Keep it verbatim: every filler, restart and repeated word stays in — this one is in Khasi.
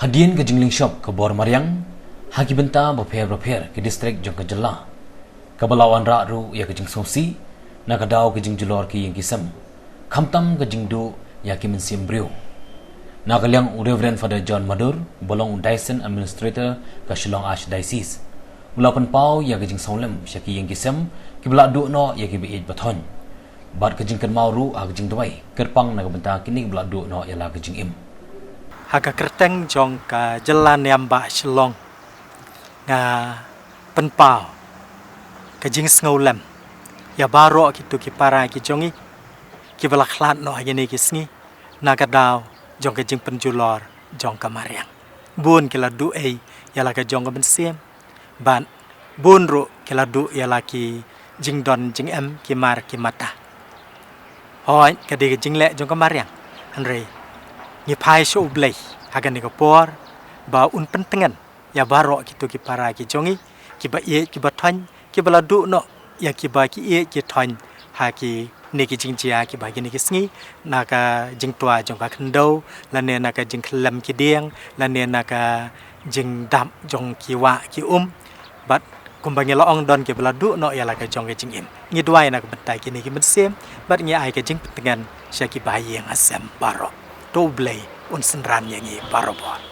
Hadien ka jingleit shop ka bor mariang ha ki bynta bapher bapher ki distrik jong ka jylla, kaba la wanrah ruh ïa ka jingsngewsih na ka daw ka jingjulor ki ïing ki sem, khamtam ka jingduh ïa ki mynsiem briew. Na ka liang u Reverend Father John Madur, ba long u Diocesan Administrator ka Shillong Archdiocese, u la pynpaw ïa ka jingsngewlem sha ki ïing ki sem kiba la duh noh ïa kiba ïeit ba thoiñ, bad ka jingkynmaw ruh ha ka jingduwai kyrpang na ka bynta kine kiba la duh noh ïa la ka jingim. Ha ka kyrteng jong ka jylla niam ba Shillong, nga pynpaw ka jingsngewlem ïa baroh kito ki para ki jong ngi kiba la khlad noh ha kine ki sngi na ka daw jong ka jingpynjulor jong ka mariang. Bun ki la duh ei ïa la ka jong ka mynsiem, bad bun ruh ki la duh ïa la ki jingdon jingem ki mar ki mata. Hooid, ka dei ka jingleh jong ka mariang, hynrei ngi phai sha U Blei ha kane ka por ba un pyntngen ïa baroh kito ki para ki jong ngi kiba ïeit kiba thoiñ, kiba la duh noh ïa kiba ki ïeit ki thoiñ ha kine ki jingjia kiba ha kine ki sngi, na ka jingtwa jong ka khyndew, lane na ka jingkhlem ki dieng, lane na ka jingdap jong ki wah ki um. Bad kumba ngi la ong, don kiba la duh noh ïa la ka jong ka jingim. Ngi duwai na ka bynta kine ki mynsiem bad ngi ai ka jingpyntngen sha ki bahaïing hasem baroh. To U Blei un synran ïa ngi barabor.